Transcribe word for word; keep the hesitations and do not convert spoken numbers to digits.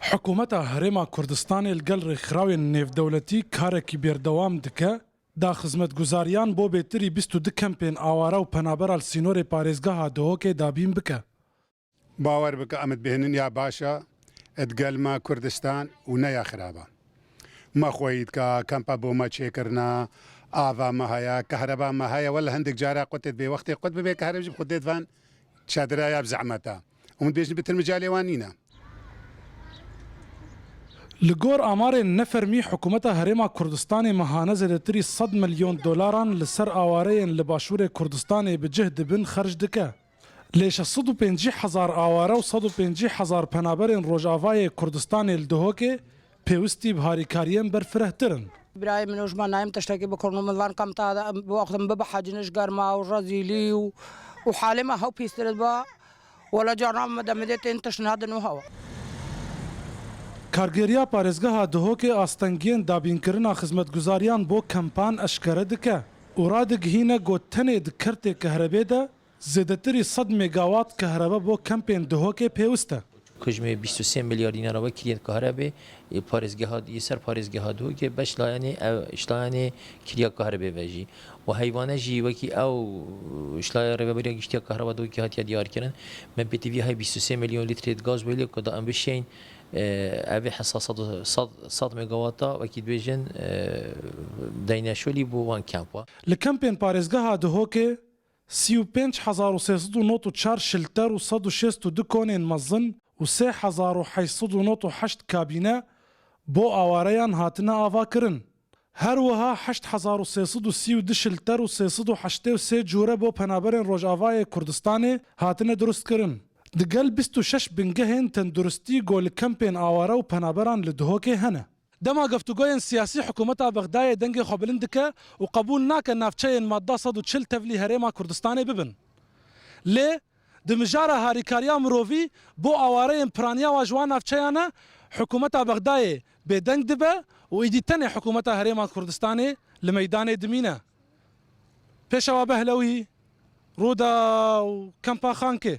Hikûmeta Herêma Kurdistanê li gel rêkxirawên nêvdewletî karekî bêrdewam dike, da xizmetguzariyan bo bêtirî bîst û du kempên aware û penabera li sînorê parêzgeha Duhokê dabîn bike. Bawer bike em dibêhnin ya baş e, digel me Kurdistan û ne ya xirab e. Me xweyî dike, kempa bo me çêkirine, ava me heye, kehreba me heye, wele hindik cara qutê dibê, wextê qut bibê, kehreb jî bi xwe dê divan çadira ya bi zehmet e. Û min dibêjin bitir micalê wan nîne. Li gor amarên nefermî, hikûmeta Herêma Kurdistanê mehane zêdetirî sed milyon dolaran li ser awareyên li Başûrê Kurdistanê bi cih dibin xerc dike. Lê şeş sed û pêncî hezar aware û sed û pêncî hezar penaberên Rojavayê Kurdistanê li Duhokê pêwistî bi harîkariyên berfirehtir in. Birayê min û ji me nayêm tiştekî bikirn û min van kam ta de, bi wextin bibe heciniş germa û rezîlî û, û halê me hew pîstir dibe. Wela carna me demê dê tên tişt nadin û hewa. Kargêriya parêzgeha Duhokê astengiyên dabînkirina xizmetguzariyan bo kempan eşkere dike û radigihîne ku tenê di kertê kehrebê de zêdetirî sed megawat kehrebe bo kempên Duhokê pêwist e. Ku ji me bîst û sê milyar dînara ve kiriyên kahrebe, e, parêzgeha, yê ser parêzgeha Duhokê beş layenê, ev, ji layenê kiriya kahrebe ve jî. Û heyvane jî wekî ew, ji laya Rêveberiya Giştî ya Kahreba Duhokê hatiye diyarkirin. Me pêtivî hey bîst û sê milyon litrê gaz welê ku da em bişên, e, evê hesa sed, sed, sed megawata wekî dibêjin, e, deyne şolî bo wan kempa. Li kempên parêzgeha Duhokê sî û pênc hezar û sê sed û nod û çar şilter û sed û şêst û du konên mezin û sê hezar û heşt sed û nod û heşt kabîne bo awareyan hatine avakirin. Her wiha heşt hezar û sê sed û sî û du şilter û sê sed û heştê û sê cûre bo penaberên Rojavayê Kurdistanê hatine durustkirin. Digel bîst û şeş bingehên tenduristî ku li kempên aware û penaberan li Duhokê hene. Dema geftûgoyên siyasî hikûmeta Bexdayê dengê xwe bilind dike û qebûl nake navçeyên madda sed û çil tevlî Herêma Kurdistanê bibin. Lê di mijara harîkariya mirovî bo awareyên piraniya wa ji wan navçeyan e, hikûmeta Bexdayê bêdeng dibe û îdî tenê hikûmeta Herêma Kurdistanê li meydanê dimîne. Pêşewa Behlewî, Rûdaw, Kempa Xankê.